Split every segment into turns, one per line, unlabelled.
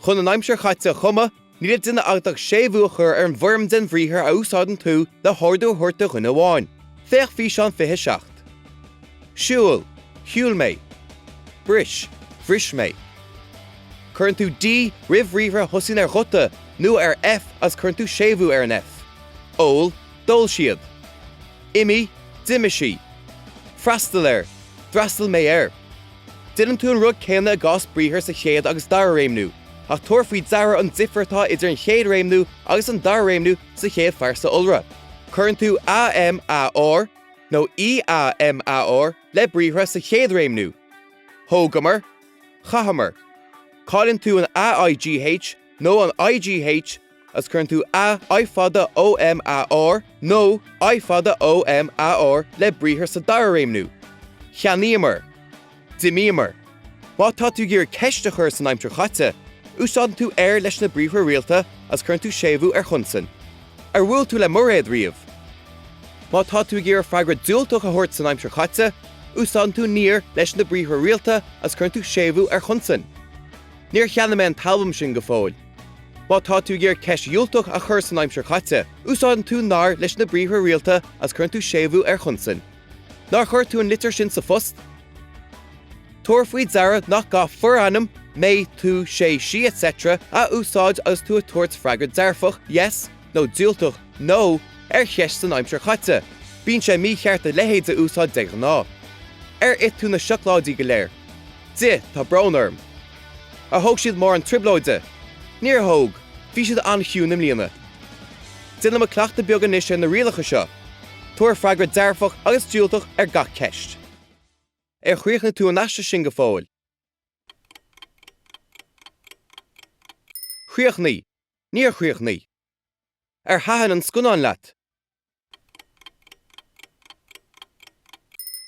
Chun an aimsir chaite a chumadh, níl le déanamh agat ach séimhiú a chur ar an bhfoirm den bhriathar a úsáideann tú le hordú a thabhairt do dhuine amháin. Féach Físeán 27. Siúil, Shiúil mé. Bris, Bhris mé. Cuireann tú D roimh bhriathra a thosaíonn ar ghuta nó ar F agus cuireann tú séimhiú ar an F. Ól, D'ól siad. Imigh, D'imigh sí. Freastal ar, D'fhreastail mé air. Déanann tú an rud céanna i gcás briathar sa chéad agus dara réimniú, ach tabhair faoi deara an difear atá idir an chéad réimniú agus an dara réimniú sa chéad phearsa iolra. Cuireann tú A M A R nó E A M A R le briathra sa chéad réimniú. Thógamar, Chaitheamar. Cailleann tú an A I G H nó an I G H agus cuireann tú A I fada O M A R nó I fada O M A R le briathar sa dara réimniú. Cheannaíomar. D'imíomar. Má tá tú ag iarraidh ceist a chur san aimsir chaite, úsáideann tú ar leis na briathra rialta agus cuireann tú séimhiú ar chonsan. Ar bhuail tú le Mairéad riamh? Má tá tú ag iarraidh freagra diúltach a thabhairt san aimsir chaite, úsáideann tú níor leis na briathra rialta agus cuireann tú séimhiú ar chonsan. Níor cheannaigh mé an t-albam sin go fóill. Má tá tú ag iarraidh ceist dhiúltach a chur san aimsir chaite, úsáideann tú nár leis na briathra rialta agus cuireann tú séimhiú ar chonsan. Nár chuir tú an litir sin sa phost? Tabhair faoi deara nach gá forainm, mé, tú, sé, sí etc. a úsáid agus tú ag tabhairt freagra dearfach, yes, nó diúltach, no, ar cheist san aimsir chaite. Bíonn sé mícheart a leithéid a úsáid de ghnáth. Ar ith tú na seacláidí go léir? D'ith, tá brón orm. Ar thóg siad mórán trioblóide? Níor thóg, bhí siad an-chiúin i mbliana. Déanfaimid cleachtadh beag anois ar na rialacha seo. Tabhair freagra dearfach agus diúltach ar gach ceist. Ar chríochnaigh tú an aiste sin go fóill? Chríochnaigh. Níor chríochnaigh. Ar thaitin an scannán leat?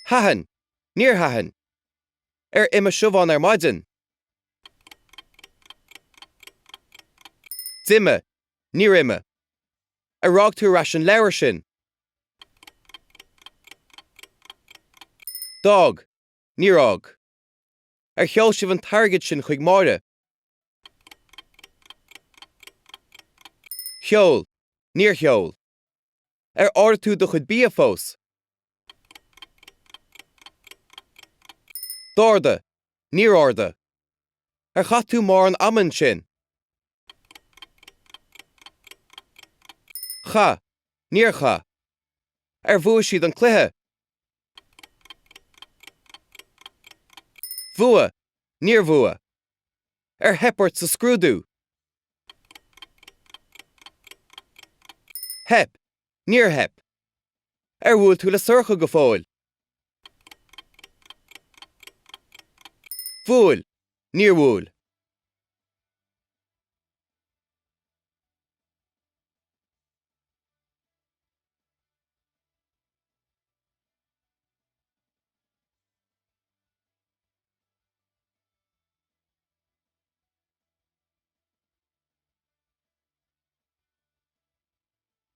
Thaitin. Níor thaitin. Ar imigh Siobhán ar maidin? D'imigh. Níor imigh. Ar fhág tú ar ais an leabhar sin? D'fhág. Níor fhág. Ar sheol sibh an t-airgead sin chuig Máire? Sheol. Níor sheol. Ar ordaigh tú do chuid bia fós? D'ordaigh. Níor ordaigh. Ar chaith tú mórán ama ansin? Chaith. Níor chaith. Ar bhuaigh siad an cluiche? Bhuaigh. Níor bhuaigh. Ar theip ort sa scrúdú? Theip. Níor theip. Ar bhuail tú le Sorcha go fóill? Bhuail. Níor bhuail.